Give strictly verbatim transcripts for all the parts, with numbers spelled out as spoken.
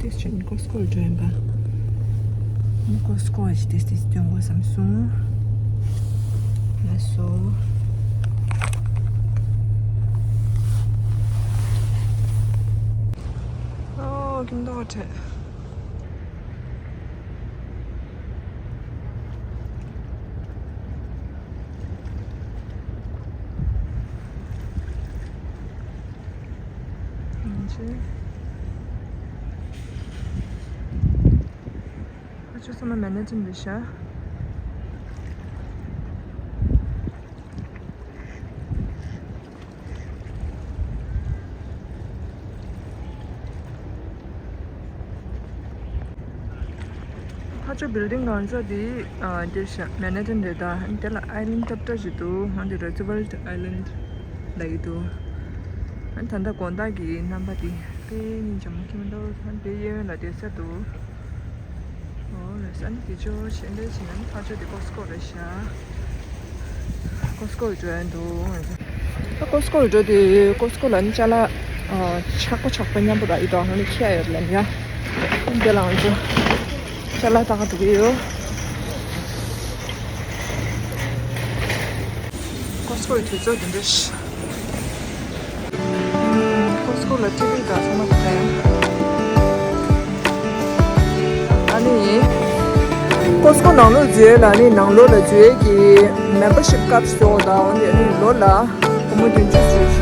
ཏིས་ཅན་ཀོ་སི་ཀོ་ལ་འགྲོ་ཡིན་པ། ཀོ་སི་ཀོ་ཞིག་ཏིས་ཏིས་སྟོན་དགོས་བསམ་སོང་། ལགས་སོ། ཨོ་ཀིན་ཏོ་ཧོ་ཊེལ། ཕར་ཕྱོགས་ཚང་མ་མན་ཧ་ཊན་རེད་ཤག་ཕར་ཕྱོགས་བིལ་ཌིང་གང་ཚ་དེ་འདིར་ཤག་མན་ཧ་ཊན་རེད་ད། དེ་ལ་ཨའི་ལན་ཌི་ཏག་ཏག་ཞིག་འདུག་ཨ་འདི་རོ་ཛི་ཝེལ་ཌི་ཨའི་ལན་ཌི་ལབ་ཀྱི་འདུག་ཨ་ད་ལྟ་དགོང་དག་གི་རྣམ་པ་དེ་དཔེ་སྙིང་རྗེ་མོ་ཁྱེད་མི་འདུག་ཨ་དེ་གཡས་གཡོན་ལ་བསྡད་ས་འདུག་ཨོ་ལགས་སོ། ཨ་ནི་དེ་ཚོ་ཞལ་འདེབས་བྱེད་ན་ནི་ཕར་ཕྱོགས་དེ་ཀོ་སི་ཀོ་རེད་ཤག་ཀོ་སི་ཀོ་ལ་འགྲོ་ཡ་འདུག་ད་ཀོ་སི་ཀོ་ལ་འགྲོ་དུས་ཀོ་སི་ཀོ་ལ་ནི་ཅ་ལག་ཨ་ཆག་པོ་ཆག་པོ་མཉམ་པོ་རག་ཡོད་དོ། ཨ་ནི་ཁྱེར་ཡོད་ལབ་ཡ། འདི་ལ་ང་ཚོ་ཅ་ལག་ལྟ་ག་འགྲོ་གི་ཡོད། ཀོ་སི་ཀོ་ཡི་དུས་ཚོད་འདི་འདྲ་ཞིག་ཀོ་སི་ཀོ་ལ་ཊི་ཝི་དང་ཚང་མ་འདུག་ཨ་ནི་ཀོ་སི་ཀོ་ནང་ལོགས་འཛུལ་ཡས་ལ་ནི་ནང་ལོགས་ལ་འཛུལ་ཡས་ཀྱི་མེམ་བར་ཤིབ་ཀར་ཌི་བཟོ་དང་། འོན་ཏེ་ནི་ལོ་ལ་སྒོར་མོ་བདུན་ཅུ་ཟེར་ཤག་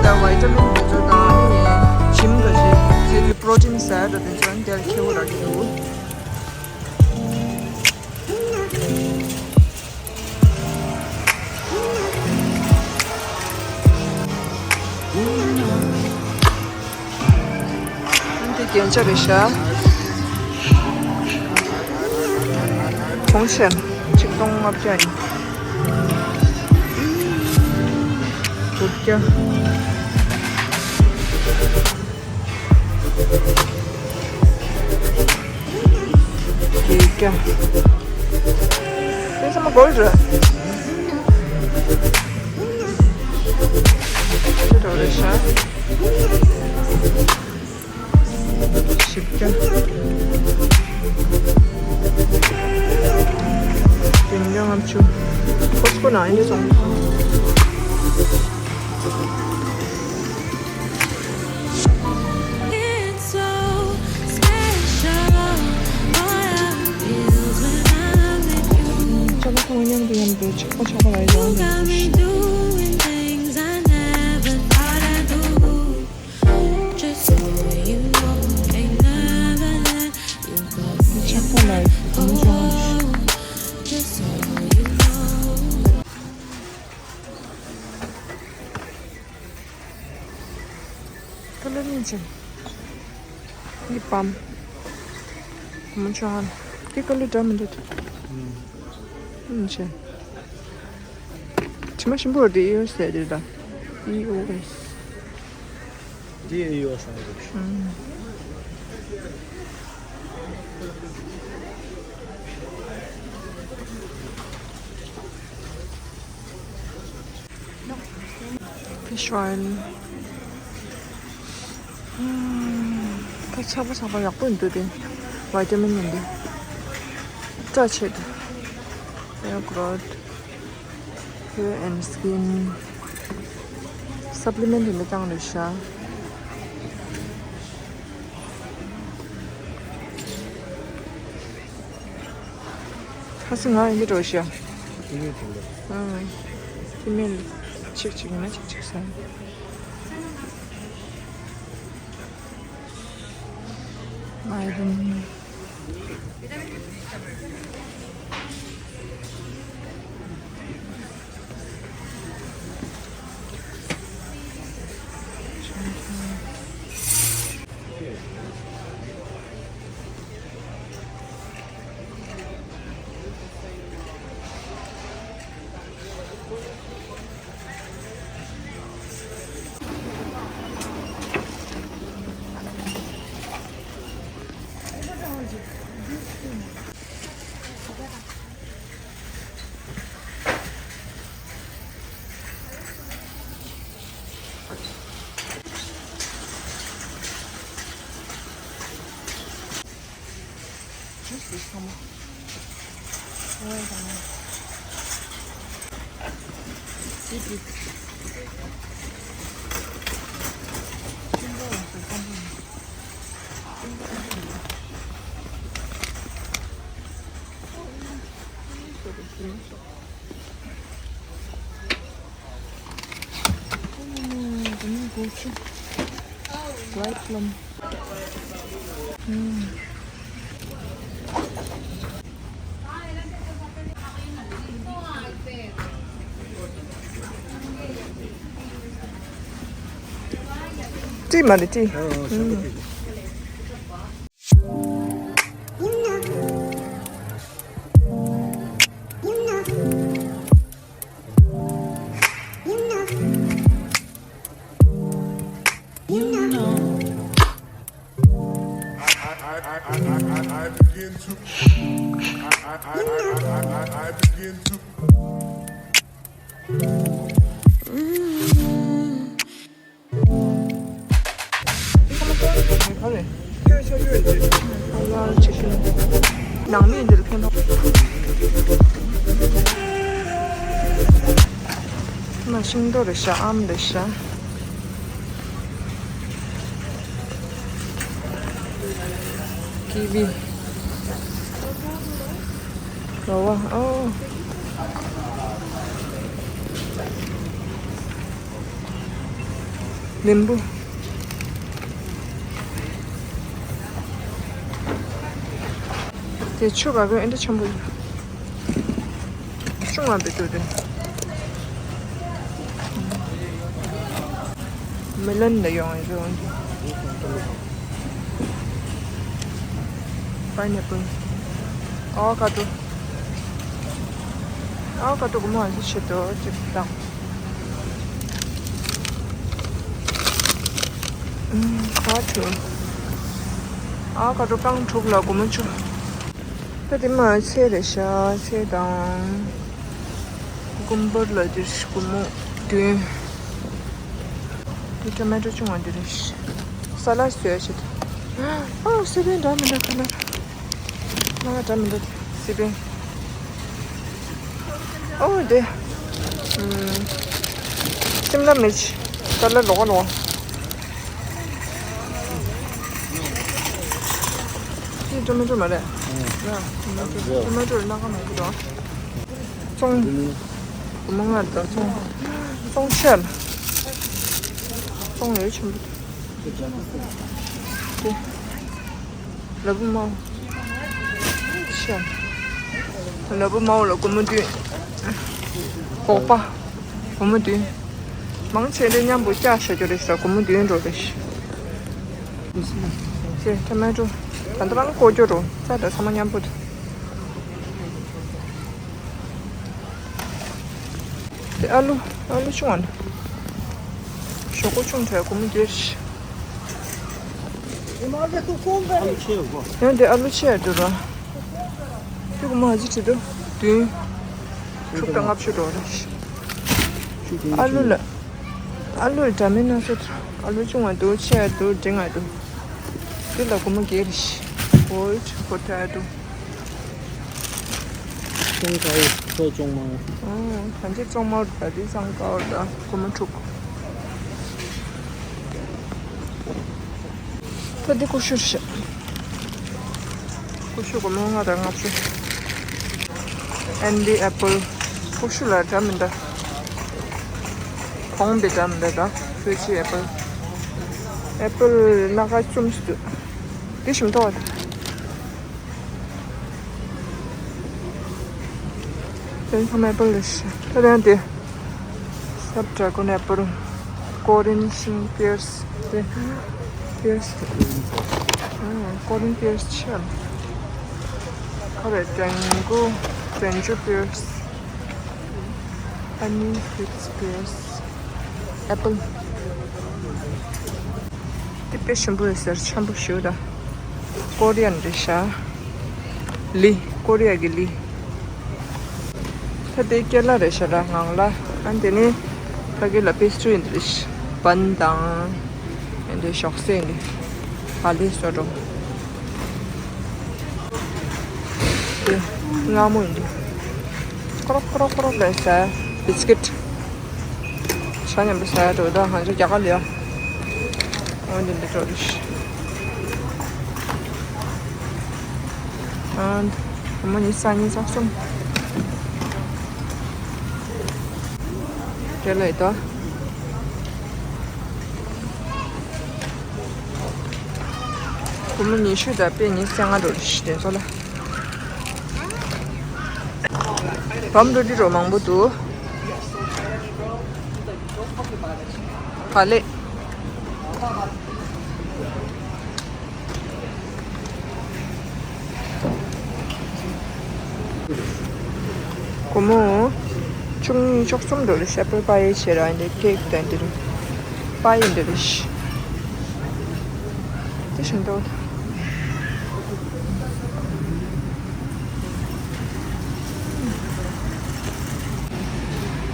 ད་བི་ཊ་མིན་དེ་ཚོ་དང་ནི་ཇིམ་ག་ཞིག་ཟེར་དུས་པྲོ་ཊིན་ཟེར་དང་དེ་ཚོ་ནི་དེ་ལ་ཁེ་པོ་རག་གི་འདུག་འདི་རྒྱན་ཆ་རེད་ཤག་གྲོང་ཆེན་ཆིག་སྟོང་ལྔ་བརྒྱ་ཡིན། དྲུག་བརྒྱ། བརྒྱད་བརྒྱ། དེ་ཚང་མ་གོལ་རེད། ཅི་འདྲ་རེད་ཤག་བཞི་བརྒྱ། བདུན་བརྒྱ་ལྔ་བཅུ། ཀོ་སི་ཀོ་ནང་ཡིན་དུ་སོང་། ཅ་ལག་ཚང་མ་མཉམ་དུ་མཉམ་དུ་ཆག་པོ་ཆག་པོ་རག་ཡོད་འདུག་ཆག་པོ་ལ་ཡོད་འདུག་ཀ་ལར་ནི་ཅན། ལིབ་བམ། མོ་ཅོ་ཧན། དེ་ཀ་ལར་འདྲ་མི་འདུག་ཨུམ་ཅན། དྲི་མ་ཞིམ་པོ་རེད་དེ། ཨི་ཨོ་ཨེས་ཟེར་དེ་རེད་ད། ཨི་ཨོ་ཨེས། དེ་ཨི་ཨོ་ཨེས་རེད། ཨུམ། ཕི་ཤི་ཨོ་ཡིལ། ཨུམ། ཕ་ཆག་པོ་ཆག་པོ་ཡག་པོ་འདུག་དེ། བི་ཊ་མིན་ཡིན་དེ། སྐྲ་ཆད། hair growth, hair and skin supplement ཡིན་པའི་རྐྱང་རེད་ཤག་ཁ་སང་ང་ཡི་འགྲོ་ཤག་ཨང་། ཁྱི་མེད་ལ་ཅིག་ཅིག་ཡིན་ན་ཅིག་ཅིག་ཟ། མ་ཡི་རུམ། White plum. ཏི་མ་ལི་ཏི། ནང་མི་འདིར་ཕན་ཐོགས། མ་ཤིང་ཏོག་རེད་ཤག་ཨམ་རེད་ཤག་ཀི་ཝི། ག་བ། ཨོ། ལིམ་བུ། དེ་ཆུ་ག་གི་ཨེ་འདྲ་ཆེན་པོ་ཡོད། ཆུང་བ་འབད་དུ་རེད། མེ་ལོན་ལ་ཡོང་ཡོད། པའི་ནེ་པལ། ཨ་བོ་ཀ་ཏོ། ཨ་བོ་ཀ་ཏོ་སྒོར་མོ་ཨ་ཟི་ཆེད་དུ་གཅིག་དང་། ཨ་བོ་ཀ་ཏོ། ཨ་བོ་ཀ་ཏོ་རྐང་དྲུག་ལ་སྒོར་མོ་བཅུ། ད་དེ་མ་ཚལ་རེད་ཤག་ཚལ་དང་། ཀུ་ཀུམ་བར་ལ་དེ་སྒོར་མོ་བདུན། དེ་ཊོ་མེ་ཊོ་ཆུང་བ་འདི་རེད། ས་ལད་བཟོས་ཡ་ཆེད་དུ། ཨ་སི་པན་འདྲ་མི་འདྲ་ཁ་ལར། ང་འདྲ་མི་འདྲ་སི་པན། ཨོ་དེ། ཨམ། སིམ་ལ་མིར་ཆི། ཁ་ལར་ལོག་ལོག་འདི་ཊོ་མེ་ཊོ་མ་རེད། ཡ། ཊོ་མེ་ཊོ། ཊོ་མེ་ཊོ་རེད། སྣ་ཁ་མང་པོ་འདུག་ཙོང་། སྒོར་མོ་ལྔ་དང་ཙོང་། ཙོང་ཆེ་ལ། ཙོང་ཡོད་ཆེན་པོ་འདུག་དེ། ལ་ཕུག་མའོ། ཤ། ལ་ཕུག་མའོ་ལ་སྒོར་མོ་བདུན། སྒོག་པ། སྒོར་མོ་བདུན། མང་ཆེ་འདི་མཉམ་པོ་བཀྱག་བཞག་རྒྱུ་རེད་ཤག་སྒོར་མོ་བདུན་འགྲོ་རེད་ཤག་ཅེ་ཊོ་མེ་ཊོ། ད་ལྟ་རང་བཀོག་རྒྱུ་རོ། རྩ་དང་ཚང་མ་མཉམ་པོ་རེད། དེ་ཨ་ལུ། ཨ་ལུ་ཆུང་བ་ནི། ཞོག་ཁོག་ཆུང་དྲགས། སྒོར་མོ་བརྒྱད། ཡང་དེ་ཨ་ལུ་ཆེ་ཡ་འགྲོ་ར། དེ་སྒོར་མོ་ཨ་ཙི་བྲིས་འདུག་བདུན། དྲུག་དང་ལྔ་བཅུ་འགྲོ་ར། ཨ་ལུ་ལ། ཨ་ལུ་འདྲ་མིན་སྣ་ཚོགས་འདུག་ཨ་ལུ་ཆུང་བ་འདུག་ཆེ་ཡ་འདུག་འབྲིང་བ་འདུག་དེ་ལ་སྒོར་མོ་བརྒྱད་རེད། ཝོལ་ཊི་ཕོ་ཊ་ཊོ། ཙོང་ཁ་ཡི་ཙོ་ཅུང་མང་། ཨང་། ད་ཅི་ཙོང་མ་རུ་ད་དེ་ཙང་ཀའོ་ད་སྒོར་མོ་དྲུག་ད་དེ་ཀུ་ཤུ་ཤ། ཀུ་ཤུ་སྒོར་མོ་ལྔ་དང་ལྔ་བཅུ། ཨེན་ཌི་ཨེ་པལ། ཀུ་ཤུ་ལ་འདྲ་མི་འདྲ། གོང་བི་འདྲ་མི་འདྲ་ད། ཧྥུ་ཇི་ཨེ་པལ། ཨེ་པལ་སྣ་ཁ་གསུམ་ཞིག་འདུག་དེ་ཞིམ་ཏོག་དེ་ཚང་མ་ཨེ་པལ་རེད་ཤག་ད་ལྟ་ཡང་དེ། སྣེབ་ཌྲེ་གོན་ཨེ་པལ། ཀོ་རི་ཡན་པི་ཡར་སི་དེ། པི་ཡར་སི། ཨང་། ཀོ་རི་ཡན་པི་ཡར་སི་ཆེ་ལ། ཁ་རེ་ཀྲེང་གོ། ཀྲེང་ཇུ་པི་ཡར་སི། ཨ་ནི་ཧིག་སི་པི་ཡར་སི། ཨེ་པལ། དེ་དཔེ་ཞིམ་པོ་རེད་ཟེར། ཆེན་པོ་ཞེ་པོ་ད། ཀོ་རི་ཡན་རེད་ཤག་ལི། ཀོ་རི་ཡ་གི་ལི། ད་དེ་ཀེ་ལ་རེད་ཤག་ར་ངང་ལ། ཨ་དེ་ནི་ཕ་གི་ལ་པེ་སི་ཊི་རི་འདི་རེད་ཤག་བན་དང་། ཨ་དེ་ཞོགས་ཟས་འདི། བ་ལི་སོ་འགྲོ། མངར་མོ་ཡིན་འདུག་ཁོ་རོག་ཁོ་རོག་ཁོ་རོག་ལས་ཟ། བི་སི་ཀིཊ། ཤ་མཉམ་པོ་ཟ་འགྲོ་ད་ཧང་ཅོ་རྒྱ་གར་ལ་ཡ། འོ་འདི་འདི་འགྲོ་རེད། ཨ། སྒོར་མོ་ཉི་ཤུ་རྩ་གཉིས་རྩ་གསུམ། དེ་ལས་ད། སྒོར་མོ་ཉི་ཤུ་དང་པེ་ཉི་ཤུ་རྩ་ལྔ་འགྲོ་རེད་དེ་ཚོ་ལ། བམ་རུ་ཏི་རོ་མང་པོ་འདུག་བག་ལེབ། སྒོར་མོ་བཅུ་གཉིས་བཅུ་གསུམ་འགྲོ་རེད། ཤ་པོའི་པ་ཡེ་བྱེད་ར་འདི་ཀེག་དང་འདི་རུ་པ་ཡེ་འདི་རེད། དེ་བཞིན་དུ།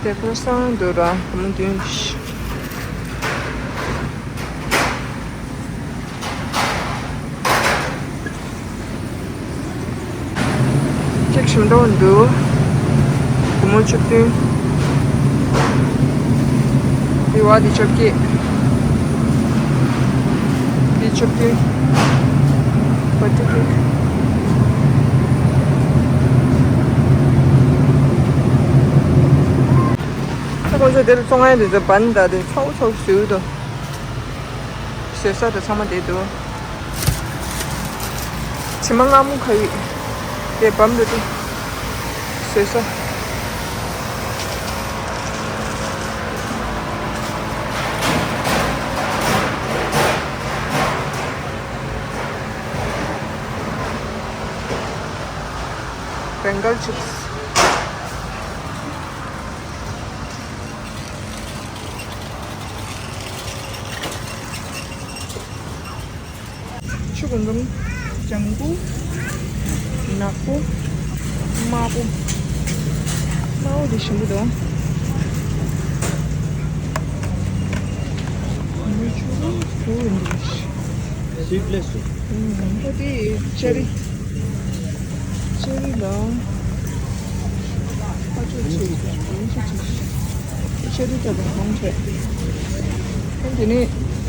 དེ་ཁོ་སང་འདུག་ར་སྒོར་མོ་བདུན། ཅིག་ཞིམ་མདོག་འདུག་སྒོར་མོ་བཅུ་བདུན། འདི་བ་འདི་བཅོ་བརྒྱད། འདི་བཅུ་བདུན། བ་ཏི་ཀིག་ད་ཁོང་ཚོ་འདིར་བཙོང་ཡ་འདི་ཚོ་བན་ད་དེ་ཚ་བོ་ཚ་བོ་བཟོས་འདུག་བཟོས་ས་དེ་ཚང་མ་བསྡད་འདུག་བྱེ་མ་མངར་མོ་ཁ་ཡིག་དེ་བམ་འདུག་དེ་བཟོས་ས། Bengal chips. ཆུ་གུ་འཛོམས། ལྗང་གུ། ནག་པོ། དམར་པོ། དམར་པོ་དེ་ཞིམ་པོ་འདུག་མི་ཆུ་གུ་འདུག Seedless. ཨོ་དེ་ཅེ་རི། ཅེ་རི་ལ། ཨ་ཅོ་ཅེ་རི་ཅེ་རི་ཅེ་རི་ད་དང་ཧོང་ཆེ། ཨ་དེ་ནས་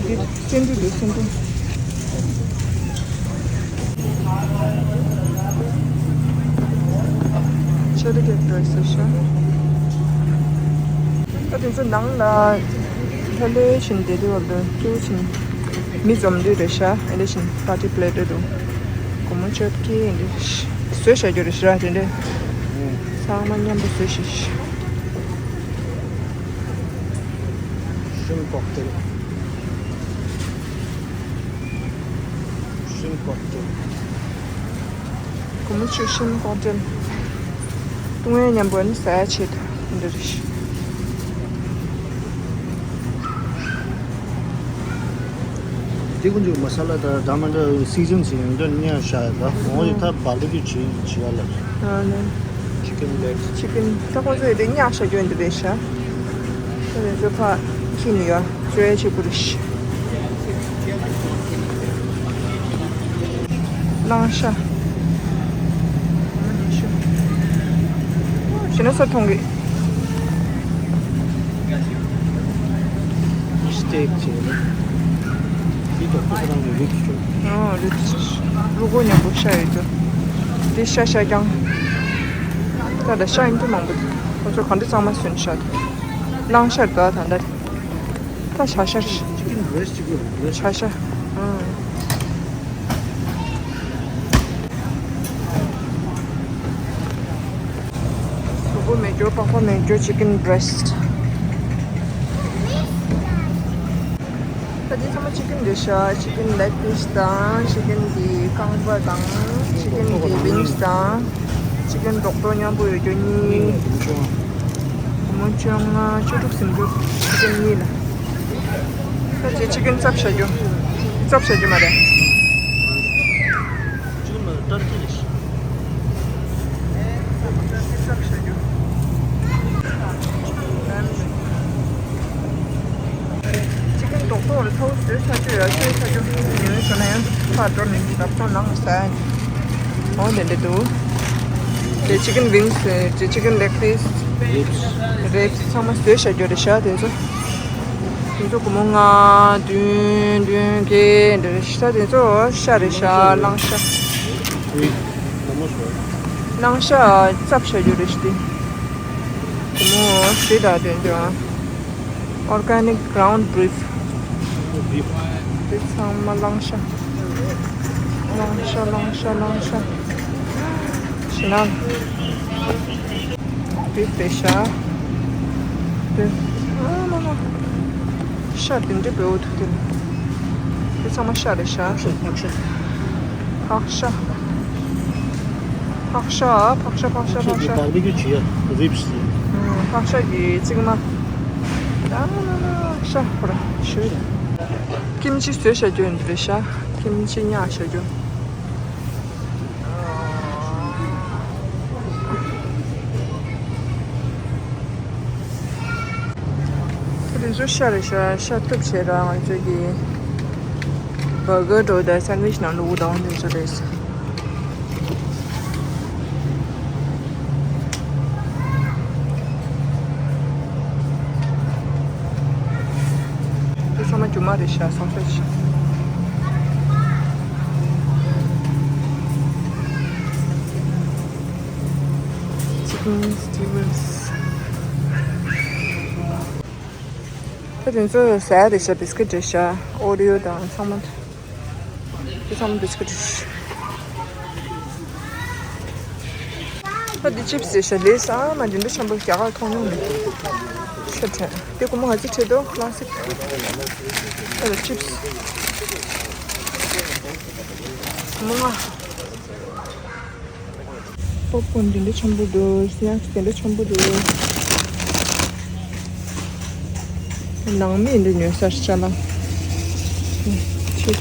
འདི་སེ་འབྲུ་འདུག་སེ་འབྲུ། ཅེ་རི་གེག་འདྲ་ཟེར་ཤག་ད་དེ་ཚོ་ནང་ལ་ལྷོད་ལྷོད་བཞིན་བསྡད་དུས་བར་དུ་སྐྱིད་པོ་བྱུང་། མི་འཛོམས་དུས་རེད་ཤག་ཨེ་འདྲ་བཞིན་པར་ཊི་པི་ལེཊ་རེད་འདུག་སྒོར་མོ་བཅོ་བརྒྱད་ཨེ་འདྲ་བཟོས་བཞག་རྒྱུ་རེད་ཤག་དེ་འདྲ་ཚང་མ་མཉམ་པོ་བཟོས་ཤག Shrimp cocktail. Shrimp cocktail. སྒོར་མོ་བཅུ་ཤིང་ཀོག་ཊེལ། བཏུང་བའི་མཉམ་པོ་ནི་ཟ་ཡ་ཆེད་དུ་འདི་རེད། དེ་ཀུན་གྱི་མ་ས་ལ་དང་འདྲ་མི་འདྲ་སི་ཛན་ཟིན་ཡང་འདྲ་ཉག་ཤ་ཡ་ལ་འོང་ཡི་ཐ་བ་ལུ་གི་བྱེད་བྱེད་ཡ་ལ། ཨ་ནི། Chicken leg. Chicken ད་ཁོང་ཚོ་ཡི་དེ་ཉག་ཤ་སྐྱོན་འདི་རེད་ཤག་ད་དེ་ཚོ་ཕ་ཁྱི་ནི་ཡ་བཅོ་ཡ་ཆེད་པོ་རེད། གླང་ཤ། ཞེ་ན་ས་མཐོང་གི། སི་ཊེག་བྱས་ནས། འདི་ལྟར་ཁོ་རང་གི་རིགས་ཤོག་ཨོ་རིགས་ཤོག་ལུག་གོ་མཉམ་པོ་ཤ་ཡོད་ཀྱང་། འདི་ཤ་ཤ་རྐྱང་། ད་ལྟ་ཤ་ཡིན་དུ་མང་པོ་འདུག་ཁོ་ཚོ་ག་འདྲ་གཙང་མ་སོན་ཤ་འདུག་གླང་ཤ་རེད་ད་ད་ལྟ། ད་ཤ་ཤ་རེད། ཅི་ཀིན་བྷི་རེ་སི་ཊི་ཅིག་ཡོད་རེད། ཤ་ཤ། ཨང་། ལུག་གོ་མེད་རྒྱུ་པགས་པ་མེད་རྒྱུ་ཅི་ཀིན་བྷི་རེ་སི་ཊི། ད་འདི་ཚང་མ་ཅི་ཀིན་རེད་ཤག་ཅི་ཀིན་ལེག་པིས་དང་ཅི་ཀིན་གྱི་རྐང་པ་དང་ཅི་ཀིན་གྱི་ཝིང་སི་དང་ཅི་ཀིན་རྡོག་རྡོག་མཉམ་པོ་ཡོད་རྒྱུ་གཉིས། སྒོར་མོ་བཅོ་ལྔ་བཅུ་དྲུག་སུམ་ཅུ་ཅི་ཀིན་གཉིས་ལ། ད་ཅི་ཅི་ཀིན་རྩབ་བྱ་རྒྱུ། རྩབ་བྱ་རྒྱུ་མ་རེད། ཅི་ཀིན་མ་རེད་ཊར་ཀི་རེད། ཅི་ཀིན་རྡོག་རྡོག་ལ་ཚ་བོ་བཟོས་ཚར་རྒྱུ་ཡོད་བཟོས་ཚར་རྒྱུ་ཡོད་ཟེར་ན་ཡང་ཕར་འགྲོ་ནས་ལབ་སོང་ནང་ཟ་ཡ་འོ་དེ་འདྲ་འདུག་དེ་chicken wings་དེ་chicken leg piece་ribs་ཚང་མ་བཟོས་བཞག་རྒྱུ་རེད་ཤག་དེ་ཚོ། དེ་ཚོ་སྒོར་མོ་ལྔ་བདུན་བདུན་བརྒྱད་འདྲ་རེད་ཤག་དེ་ཚོ་ཤ་རེད་ཤག་གླང་ཤ། གླང་ཤ་བཙབ་བཞག་རྒྱུ་རེད་ཤག་དེ། སྒོར་མོ་བཞི་དང་བདུན་ཅུ། Organic ground beef. དེ་ཚང་མ་གླང་ཤ། གླང་ཤ་གླང་ཤ་གླང་ཤ། ཞེ་ན། beef་རེད་ཤག་དེ། ཨ་ལ་ལ། ཤ་དེ་འདྲ་བོད་འདུག་དེ། དེ་ཚང་མ་ཤ་རེད་ཤག་ཤ་ཕག་ཤ། ཕག་ཤ། ཕག་ཤ་ཕག་ཤ་ཕག་ཤ་ཕག་ཤ། barbecue་བྱེད་ཡ་ribs། ཨ། ཕག་ཤ་གི་རྩིག་མ། ཨ་ལ་ལ་ཤ་ཧོ་ར་ཤོད། ཀིམ་ཅི་བཟོས་བཞག་རྒྱུ་ཡིན་འདི་རེད་ཤག་ཀིམ་ཅི་ཉར་བཞག་རྒྱུ། དེ་ཚོ་ཤ་རེད་ཤག་ཤ་གཏུབ་བྱས་ར་ང་ཚོས་ཀྱི་burger་འདྲ་བོ་དང་sandwich་ནང་བླུགས་འདྲ་བོ་དེ་ཚོ་རེད། དེ་ཚང་མ་རྒྱུ་མ་རེད་ཤག sausage། chicken skewers། ད་དེ་ཚོ་ཟ་ཡ་རེད་ཤག biscuit་རེད་ཤག Oreo་དང་ཚང་མ། དེ་ཚང་མ་biscuit་རེད་ཤག་ད་འདི་chips་རེད་ཤག་ལེ་ས་མ་འདི་འདྲ་ཆེན་པོ་རྒྱ་གར་མཐོང་མྱོང་མེད། ཤ་ཁྲེན་དེ་སྒོར་མོ་ག་ཚོད་ཁྲིད་འདུག classic། ད་ལ་chips་མོ་ང་། popcorn་དེ་འདྲ་ཆེན་པོ་འདུག snacks་དེ་འདྲ་ཆེན་པོ་འདུག་ནང་མི་འདི་ཉོ་སར་ཅ་ལག་ཆེ།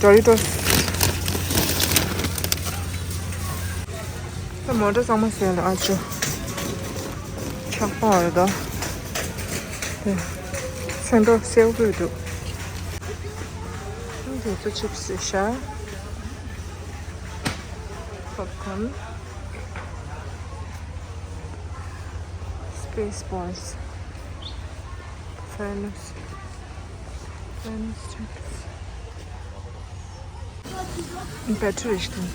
Doritos། ད་མོ་ཊ་གཙང་མ་བཟོས་ལ་ཨ་ཅོ། ཆག་པ་རེད་ད། ཚོན་མདོག་སེར་པོ་འདུག་འདི་ཚོ་chips་རེད་ཤག popcorn། Spaceballs། Friends། Friends chips། Battery ཞིག་འདུག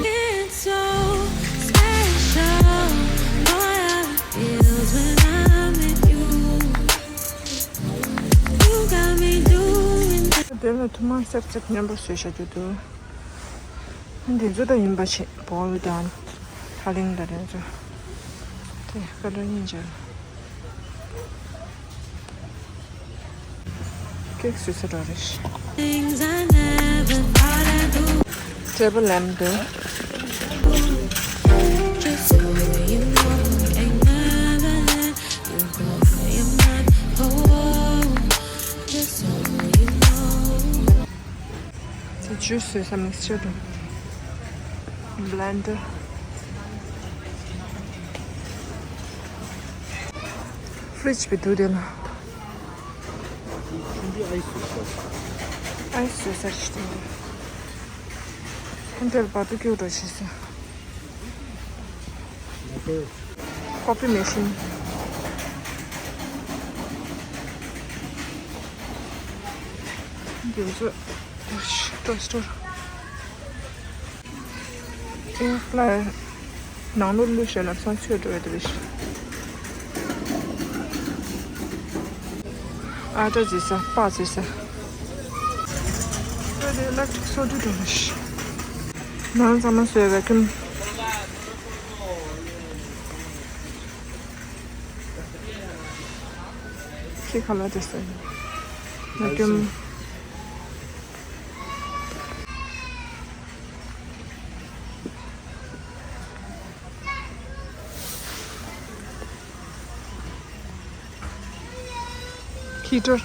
It's so special. Know how it feels when I'm with you. You got me doing དེ་ལ་ཐུར་མ་སེབ་སེབ་མཉམ་པོ་བཟོས་བཞག་རྒྱུ་འདུག་འདི་ཚོ་ད་ཡིན་པ་ཆེ་བོ་ལི་དང་ཧ་ལིང་དང་དེ་ཚོ། དེ་ཀ་ལོ་གཉིས་འཇལ། ཀེག་བཟོས་ས་འདྲ་རེད། Things I never thought I'd do. Table lamp འདུག Just so you know, ain't never let you go. You're mine, oh, just so you know. དེ་juice་བཟོས་ས་mixture་དང་blender། Fridge་བི་འདུག་དེ་ལ། འདི་ice་བཟོས་ས། Ice་བཟོས་ས་ཞིག་དེ། ཧན་དེར་barbecue་འདྲ་བྱེད་ས། Coffee machine། འདི་ཚོ་toaster། Air fryer་ནང་ལོགས་བླུགས་བྱས་ལམ་སང་ཚོས་འགྲོ་ཡ་དེ་རེད། ཨ་ཊ་བརྫིས་ས། སྤགས་བརྫིས་ས། ཨ་དེ་electric་སོ་བདུན་འགྲོ་རེད། ནང་ཚང་མ་བཟོས་vacuum། ཁྱི་ཁ་ལག་དེ་ཟ། vacuum། ཧི་ཊར།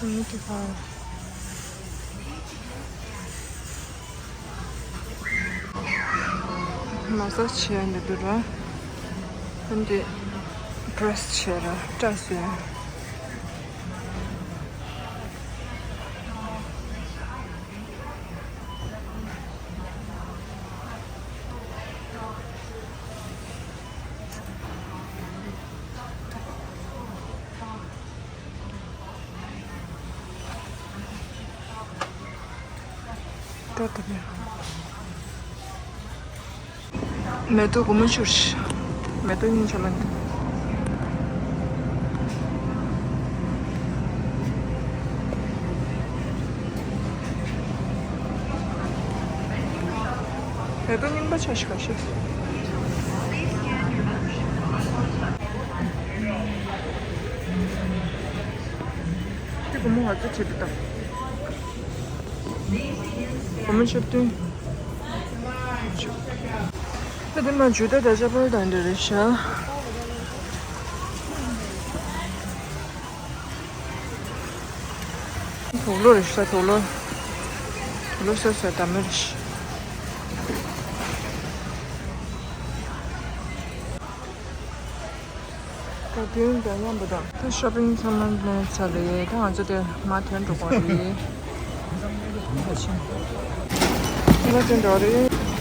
མི་ཀི་ཕར། མ་སཱཇ་བྱས་འདི་འདུག་ར། ཨ་འདི་པི་རེས་བྱས་ར་སྐྲ་བཟོས། སྤྲོ་ཐུབ་ཡ། མེ་ཏོག་སྒོར་མོ་བཅུ། མེ་ཏོག་སྙིང་རྗེ་མ་འདུག་མེ་ཏོག་རྙིང་པ་ཆ་ཞིག་ག་ཤེས། དེ་སྒོར་མོ་ང་ཚོ་བྱེད་དུ་བཏང་། སྒོར་མོ་བཅུ་བདུན། ད་དེ་མ་ཇུ་ད་ད་ཅ་པལ་དང་འདྲ་རེད་ཤག་དུག་ལོག་རེད་ཤག་དུག་ལོག་དུག་ལོག་སོ་སོའི་ད་མོ་རེད་ཤག་ད་དུང་འདྲ་མཉམ་པོ་དང་། ད་ཤོ་པིང་ཚང་མ་ལེན་ཚར་རེད། ད་ང་ཚོ་དེ་མར་ཐོན་འགྲོ་གི་རེད། ད་ཕྱིན། ད་ཕྱིན་འགྲོ་རེད།